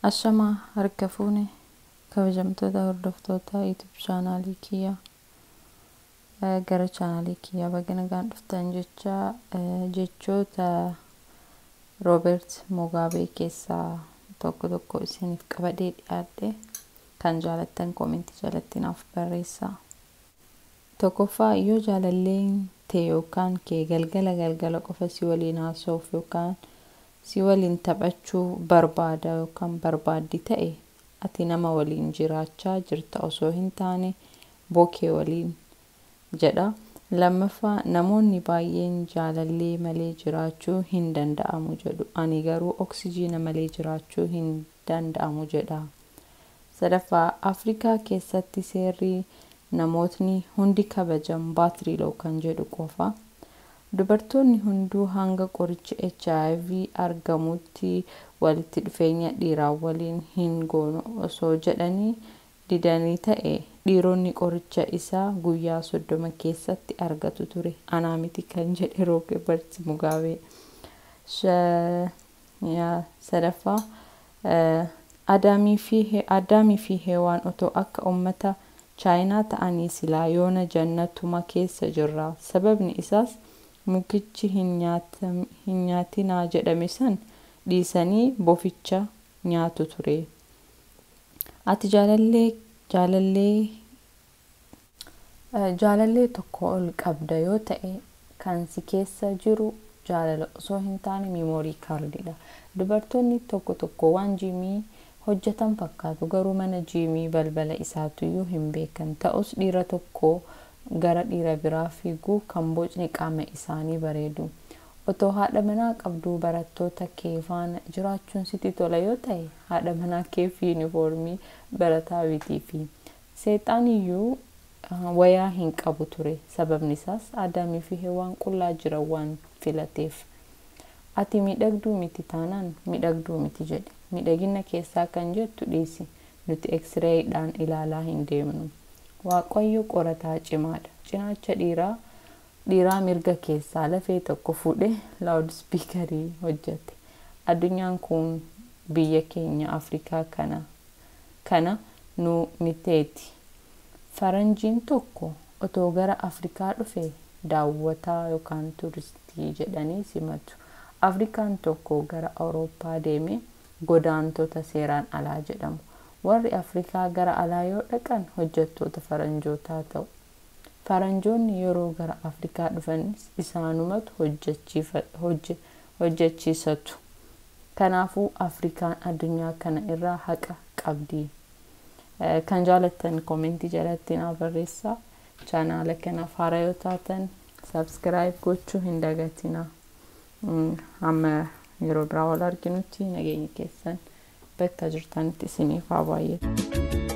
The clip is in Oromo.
Ashamaa harka fuune kabajamtoota hordoftoota YouTube chaanaalii kiyyaa gara chaanaalii kiyyaa baga nagaan dhuftan jecha jechoota Roobeert Mugaabee keessaa tokko tokko isiniif qabadhee dhiyaadhe kan jaalattan koomentii jalatti naaf barreessaa. Tokkoffaa, yoo jaalalleen tee yookaan kee galgala galgala qofa si waliin haasa'uuf yookaan si waliin taphachuu barbaada yookaan barbaaddi ta'e, ati nama waliin jiraachaa jirta osoo hin taane bokee waliin jedha. Lammaffaa, namoonni baay'een jaalallee malee jiraachuu hin danda'amu jedhu. Ani garuu oksijiina malee jiraachuu hin danda'amu jedha. Sadaffaa, Afrikaa keessatti seerri namootni hundi kabajan baatirii low kan jedhu qofa. Dubartoonni hunduu hanga qorichi HIV argamutti walitti dhufeenya dhiiraa waliin hin goonu osoo jedhanii didanii ta'e, dhiironni qoricha isaa guyyaa 30 keessatti argatu ture. Anaa miti kan jedhe Rooberti Mugaabee. Sadaffaa, Adaamii fi Heewaan otoo akka uummata Chaayinaa ta'anii silaa yoona jannatuma keessa jirra. Sababni isaas mukichi hin nyaatinaa jedhame san dhiisanii boficha nyaatu ture. Ati jaalallee tokko ol qabda yoo ta'e, kan si keessa jiru jaalala osoo hin taane miimoorii kaardiidha. Dubartoonni tokko tokko waan jiimii hojjetan fakkaatu, garuu mana jiimii balbala isaatuyyuu hin beekan. Ta'us dhiira tokko gara dhiira biraa fiiguu kan bocni qaama isaanii bareedu. Otoo haadha manaa qabduu barattoota kee faana jiraachuun sitti tola yoo ta'e, haadha manaa keef yuunifoormii barataa bitiifi. Seexaaniyyuu wayaa hin qabu ture. Sababni isaas Adaamii fi Hewaan qullaa jiran waan filateef. Ati miidhagduu miti taanaan miidhagduu miti jedhi. Miidhagina keessaa kan jettu dhiisi. Nuti eksreeyiidhaan ilaalaa hin deemnu. Waaqayyo qorataa cimaadha. Cinaacha dhiiraa mirga keessaa lafee tokko fuudhee laawud spiikarii hojjete. Addunyaan kun biyya keenya Afrikaa kana nu miteeti. Faranjiin tokko otoo gara Afrikaa dhufe daawwataa yookaan turistii jedhanii simatu. Afrikaan tokko gara Awurooppaa deeme godaantota seeraan alaa jedhamu. Warri Afrikaa gara alaa yoo dhaqan hojjettoota faranjootaa ta'u. Faranjoonni yeroo gara Afrikaa dhufanis isaanumatu hojjechiisatu. Kanaafuu Afrikaan addunyaa kana irraa haqa qabdi. Kan jaalattan koomentii jalatti naa barreessaa. Chaanaala kanaaf haaraa yoo taatan sabskiraayib gochuu hin dagatinaa. Hamma yeroo biraa wal arginutti nageenya keessan bakka jirtanitti isiniif haa baay'atu.